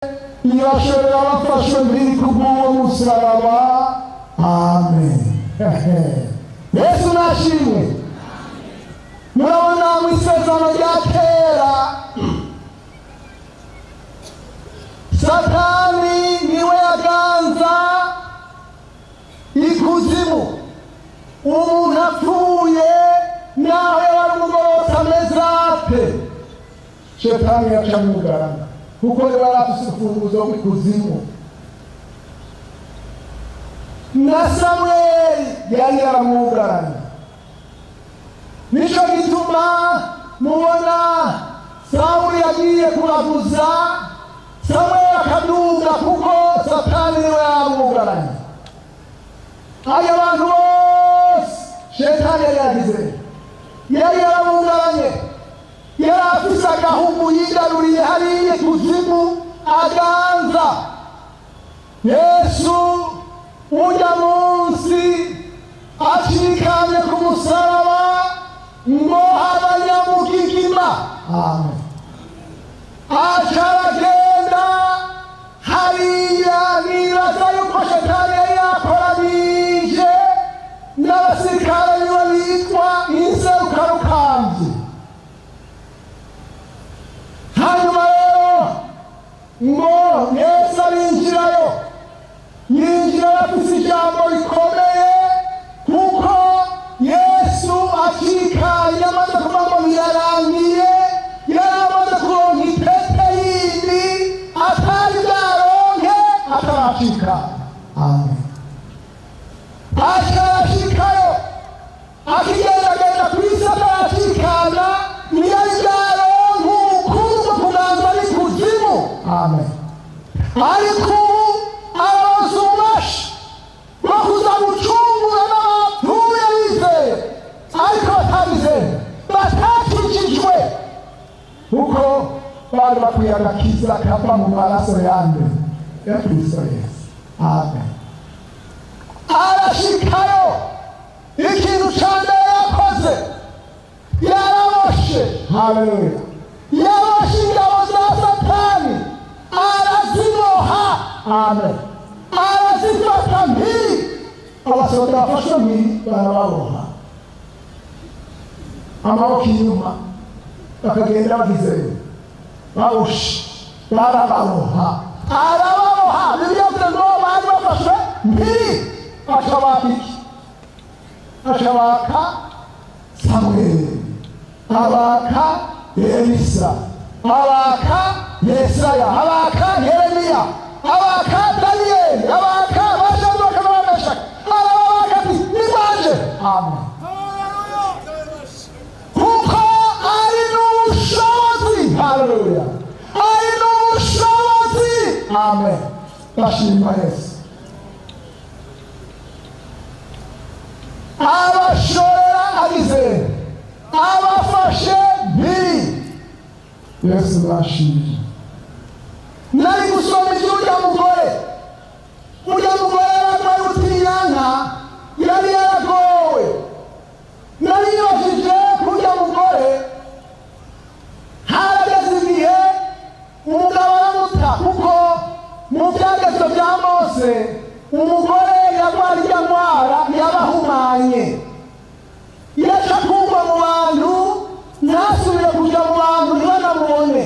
Ibashorera bafashwe mpiri kubw'uwo musaraba. Amen. Yesu nashimwe. Murabona mu isezerano rya kera, Satani niwe yaganza ikuzimu. Umuntu apfuye, naho yaba ari umugororotsi ameze ate, Shetani yacamugarana, kuko niba yari afise urufunguzo rw'ikuzimu. Na Samweli yari yaramwugaranye. Nico gituma mubona Sawuli yagiye kuraguza, Samweli akaduga, kuko Satani niwe yaramwugaranye. Ayo bantu bose Shetani yari yagize, yari yaramwugaranye, yari afise agahugu yigaruriye hariya ikuzimu aganza. Yesu ujya munsi acikamye ku musaraba ngo abanyamugigima. Amen. Aca aragenda hariya. Nibaza yuko Shetani yari yakoranije n'abasirikare biwe bitwa inserukarukambyi. Hanyuma rero ngo Yesu arinjirayo, yinjira afise ijambo rikomeye, kuko Yesu acikanye, amaze kuvuga ngo birarangiye, yari amaze kuronka ipete yindi atari bwaronke ataracika. Amen. Aca arashikayo, akigendagenda ku isi ataracikana, ntiyari bwaronke ubukuru bwo kuganza n'ikuzimu. Amen. Ariko ubu araronse ububasha bwo kuza gucungura n'abapfuye bizeye ariko batabizeye, batakijijwe, kuko bari bakwiye agakiza kava mu maraso yande? Ya Kristo Yesu. Amen. Arashikayo, ikintu ca mbere yakoze, yaraboshe. Haleluya! Yaroshe ingabo za Satani, araziboha. Amen. Arazifata mpiri. Abasoda bafashwe mpiri barababoha amaboko inyuma, bakagenda bagize bawushe, barababoha, arababoha. Bibiliya ivuze ngo bari bafashwe mpiri. Acabaka iki? Acabaka Samweli, abaka Elisa, abaka Yesaya, abaka Yeremiya, abaka Daniyeli, abaka Bashadraka n'Abameshaki, arababaka ati: "Nimwanje." Amen. Kuko ari n'ubushobozi. Haleluya! Ari n'ubushobozi. Amen. Ndashima Yesu. Abashorera agize abafashe mpiri. Yesu nashimye. Nari gusoma iby'urya mugore. Urya mugore yararwaye ubutinyanka, yari yaragowe. Nari yibajije kurya mugore, harageze igihe umugabo aramuta, kuko mu byagezwe bya Mose umugore yarwara irya ndwara yabahumanye, yaca kugwa mu bantu, ntasubire kuja mu bantu, ntibanamubone.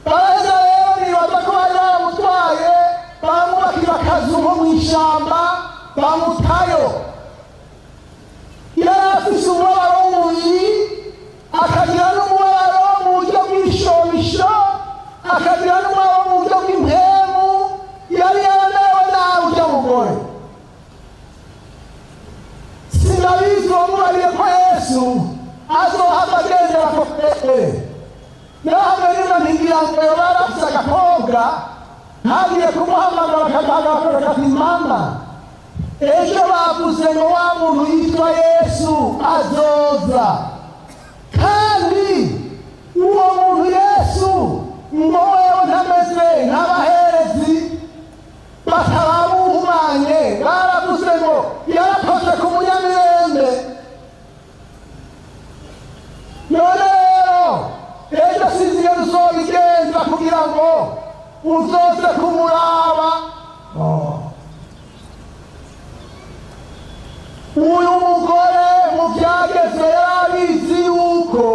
Baraheza rero, nibaza ko bari baramutwaye, baramwubakira akazu nko mu ishamba, bamutayo. Yari afise umubabaro w'umubiri, akagira n'umubabaro mu buryo bw'ibishobisho, akagira n'umubabaro mu buryo bw'impemu. Yari yaramerewe nabi urya mugore. Sinabizi wamubariye ko Yesu azohava agendera ko naho rero ntigira ngo yoba yarafise agakobwa, hagiye kumuhamagara, akagahamagara ati: "Mama, ejo bavuze ngo wa muntu yitwa Yesu azoza, kandi uwo muntu Yesu ngo wewe ntameze nk'abaherezi batarabuhumanye, baravuze ngo yarakoze ku munyamirembe. None rero ejo sinzi iyo tuzobigenza kugira ngo Uzoze kumuraba. Uyu mugore mu byagezwe yarabizi yuko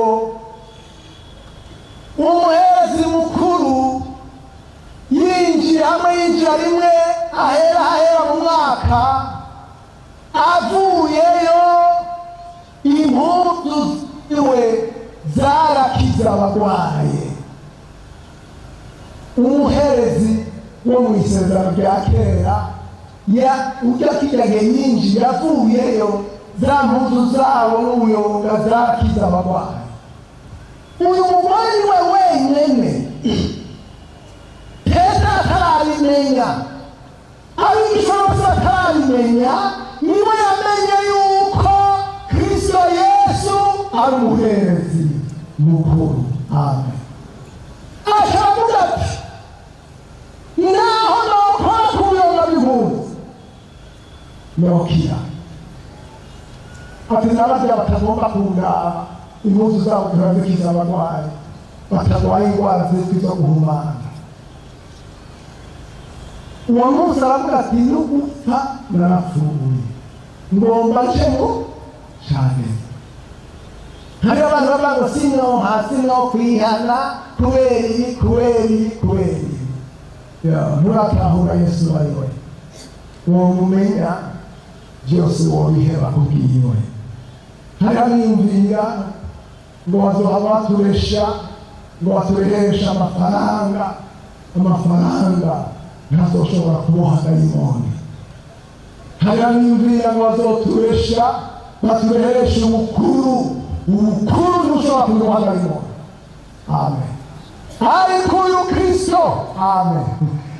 umuherezi mukuru yinjiye hamwe, yinjira rimwe ahera ahera mu mwaka, avuyeyo impuzu ziwe zarakiza abagwaye. Umuherezi wo mu Isezerano rya Kera ya ujya kijyage yinjiye avuyeyo, za mpuzu zabo n'ubuyonga zarakiza abagwayi. Uyu mugore niwe wenyene Petero atarabimenya, abigishwa bose batarabimenya, niwe yamenye yuko Kristo Yesu ari umuherezi mukuru. Amen. Ashavuga ati: "Naho nokora ku buyonga bw'impuzu nokira." Ati: "N'abazira batagomba kundaba, impuzu zabo zihora zikiza abarwayi batarwaye indwara zizwi zo guhumana." Uwo munsi aravuga ati: "Nugupfa narapfuye, ngomba ncemo cyane." Hari abantu bavuga ngo sinoha, sino kwihana kubera ibi, kubera ibi, kubera ibi. Nturatahura Yesu ari we. Womumenya, byose wobiheba kubwiwe. Hari abiyumvira ngo bazohava baturesha, ngo batureresha amafaranga. Amafaranga ntazoshobora kuboha dayimoni. Hari abiyumvira ngo bazoturesha, batureresha ubukuru. Ubukuru ntushobora kuboha dayimoni. Amen. Ariko uyu Kristo, amen,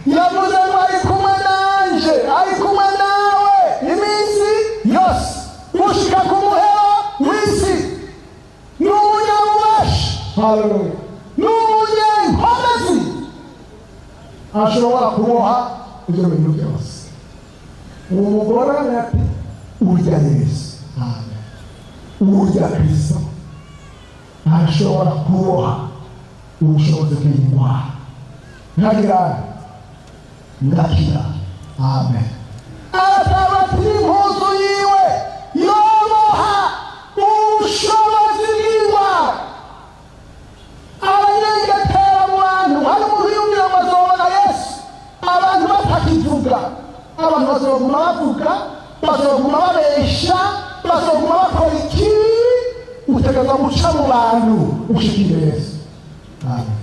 yavuze ngo ari kumwe nanje, ari kumwe nawe iminsi yose gushika ku muhero w'isi. Ni umunyabubasha, haleluya, ni umunyenkomezi, ashobora kuboha ibyo bintu byose. Uwo mugore ati: "Urya Yesu, amen, urya Kristo arashobora kuboha ubushobozi bw'indwara, nkagira ndakira." Amen. Arataba impuzu yiwe yoboha ubushobozi bw'indwara. Abanyengetera mu bantu, hari umuntu yumvira ngo azobona Yesu abantu batakivuga. Abantu bazoguma bavuga, bazoguma babesha, bazoguma bakora ikibi. Utegerezwa guca mu bantu ushikire Yesu. Amen.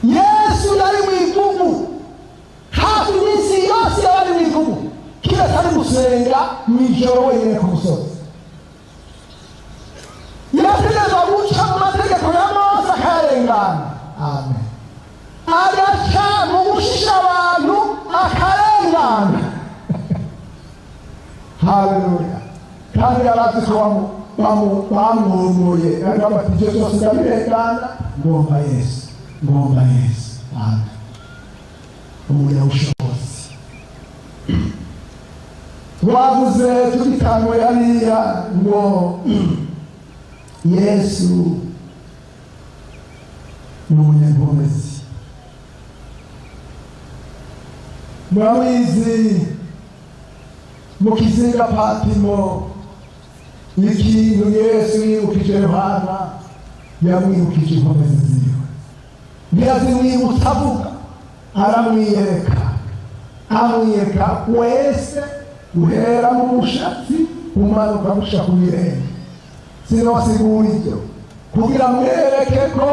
Yesu yari mu igugu hafi iminsi yose, yaba ari mu igugu kiretse ari gusenga mu ijoro wenyine ku musozi. Yategerezwa guca mu mategeko ya Mose akayarengana, amen, agaca mu gushisha abantu akarengana, haleluya. Kandi yari azi ko bamwunguye, ariko bati: "Ibyo byose ndabirengana, ngomba Yesu, ngomba Yesu." Amen. Umunyabushobozi twavuze tugitanguye hariya ngo Yesu ni umunyankomezi. Murabizi, mu kizinga Patimo, ikintu Yesu yibukije Yohana, yamwibukije inkomezi ziwe. Ntiyazimwibutsa avuga, aramwiyereka, amwiyereka wese guhera mu mushatsi umanuka gushika ku birenge. Sinosigura ibyo kugira mwereke ko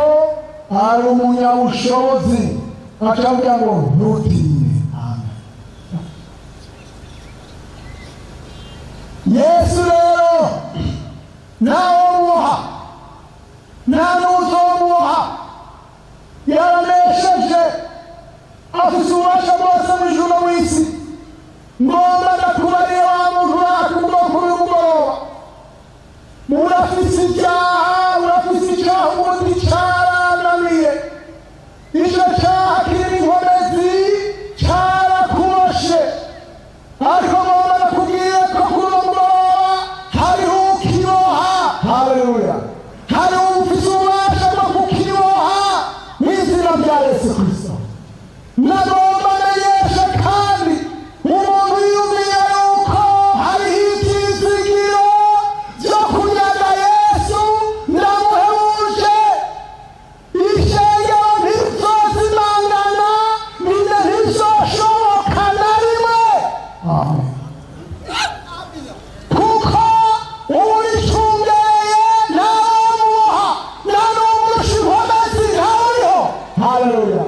ari umunyabushobozi. Acavuga ngo: "Ntutinye." Amen. Yesu rero ntawomuha, nta n'uzomuha. Yaranesheje, afise ububasha bwose mu ijuru no mu isi. Ngomba ndakubariye wa muntu uraka umugoroba, kuri uyu mugoroba urafise ibyaha, urafise icyaha ubundi cyarananiye. Icyo cyaha kirimo inkomezi, cyarakuboshe. Ariko ngomba ndakubwiye ko kuri uno mugoroba hariho ukiboha, haleluya, hariho ufise ububasha bwo kukiboha mu izina rya Yesu Kristo. Nagomba menyeshe kandi umuntu yiyumviye yuko hariho ibyizigiro byo kunyaga Yesu, ndamuhebuje. Ishengero ntirizozimangana, ninde ntizoshoboka na rimwe. Amen. Kuko uwuricungereye ntawomuboha, nta n'umurusha inkomezi, ntawuriho. Haleluya!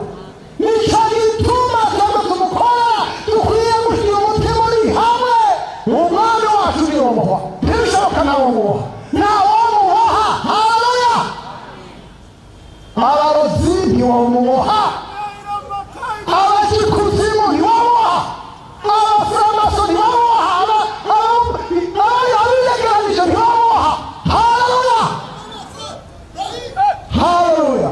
Nicyo gituma twebwe tumukora dukwiye gushyira umutima uri hamwe. Umwami wacu ntiwomuboha, ntibishoboka, ntawomuboha, ntawomuboha. Haleluya! Abarozi ntiwomuboha, abajikuzimu ntiwomuboha, abafuramaso ntiwomuboha, abiyegeranije ntiwomuboha. Haleluya, haleluya!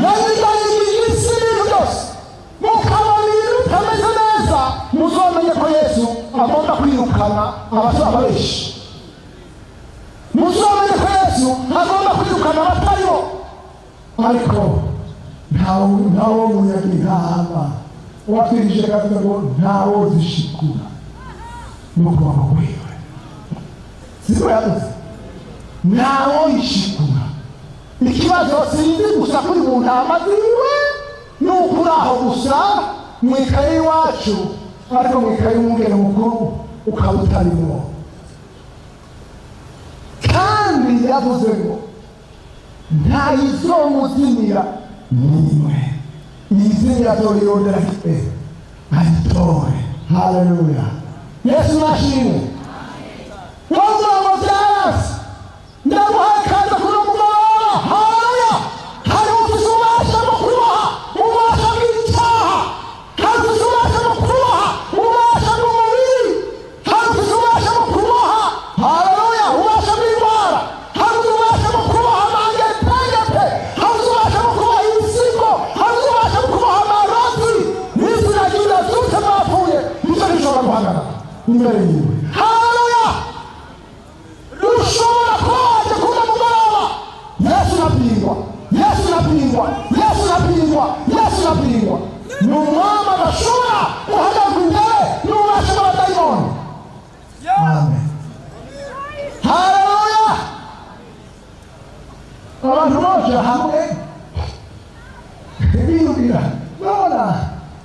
Yanyiganyigije isi n'ibintu byose, mukabona ibintu bitameze neza, muzomenye ko Yesu agomba kwirukana ababeshi. Muzomenye ko Yesu agomba kwirukana abataribo. Ariko ntawo munyaga intama uwatwirije kavuga ngo ntawo zishikura n'ukuboko kwiwe. Siko yavuze? Ntawo yishikura. Ikibazo sinzi gusa kuri mu ntama ziwe, ni ukuri aho gusa mu ikaye iwacu, ariko mu ikaye y'umwungere mukuru ukaba utarimwo. Kandi yavuze ngo ntayizomuzimira nimwe. Izimira azorirondera ayitore. Haleluya! Yesu nashimwe. Wavuga ngo byaranze, ndaguhaye ikaze kuri uno mugoroba. Haleluya! Hari ufise ububasha bwo kuboha ububasha bw'icyaha, hari ufise ububasha bwo kuboha ububasha bw'umubiri, hari ufise ububasha bwo kuboha, haleluya, ububasha bw'indwara, hari ufise ububasha bwo kuboha amangetengete, hari ufise ububasha bwo kuboha ibisigo, hari ufise ububasha bwo kuboha amarozi. N'izina ry'Uyu bapfuye nicyo gishobora guhagarara imbere yiwe. Haleluya! Ushobora kuba waje kuno mugoroba. Yesu napingwa, Yesu napingwa, Yesu napingwa, Yesu napingwa. Ni umwami adashobora guhagararwa imbere n'ububasha bw'abadayimoni. Amen, haleluya! Abantu bose hamwe biyumvira, urabona,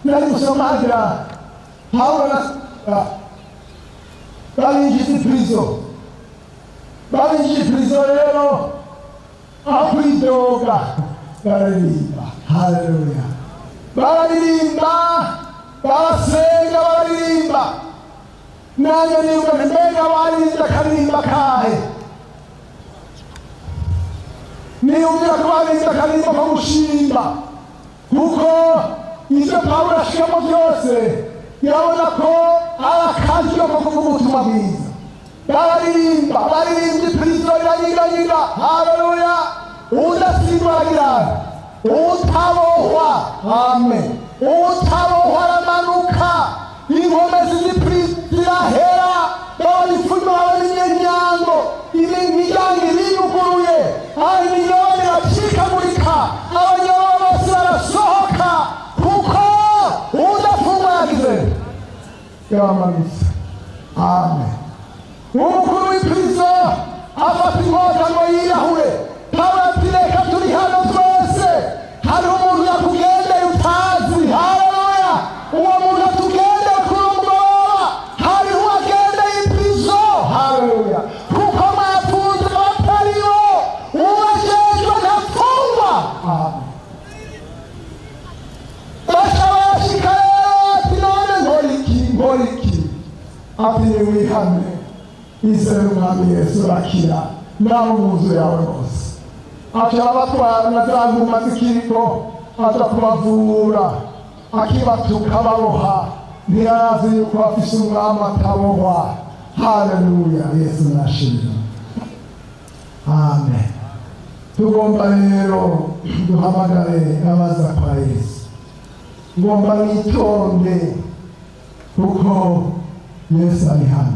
nari gusoma hagira Pawulo na babinjiza ipurizo, babinjije ipurizo rero, aho kwidoga bararirimba. Haleluya! Bararirimba, barasenga, bararirimba. Nanjye nibuka nti mbega baririnda akaririmba kahe? Niyumvira ko baririnda akaririmba ko gushimba, kuko ibyo Pawulo ashikamo byose yabona ko ari akaryo ko kuvuga ubutumwa bwiza. Bararirimba, baririmbye, ipurizo riranyeganyega. Haleluya! Udatsindwa aragira utabohwa. Amen. Utabohwa aramanuka, inkomezi z'ipurizo zirahera, babona ifundo, babona imiryango, imiryango iriyuguruye, aho iminyoro iracikagurika, abanyoro bose barasohoka, kuko udafungwa yagize yabamanutse. Amen. Umukuru w'ipurizo afata inkota ngo yiyahure. Pawulo ati: "Reka, turi hano twese, hariho umuntu yakugendeye utazi." Haleluya! Uwo muntu atugendeye kuri uwo mugoroba, hariho uwagendeye ipurizo. Haleluya! Kuko mwafunze abataribo, uwajejwe ntafungwa. Amen. Baca barashika rero, ati: "None nkora iki? Nkora iki?" Ati: "Niwihane, izere Umwami Yesu, urakira nawe mu nzu yawe bose." Aca arabatwara na za nguma zikiriko, aja kubavura akibatuka baboha. Ntiyarazi yuko afise umwami atabohwa. Haleluya! Yesu nashimwe. Amen. Tugomba rero duhamagare abaza kwa Yesu. Ngomba mwitonde, kuko Yesu ari hano.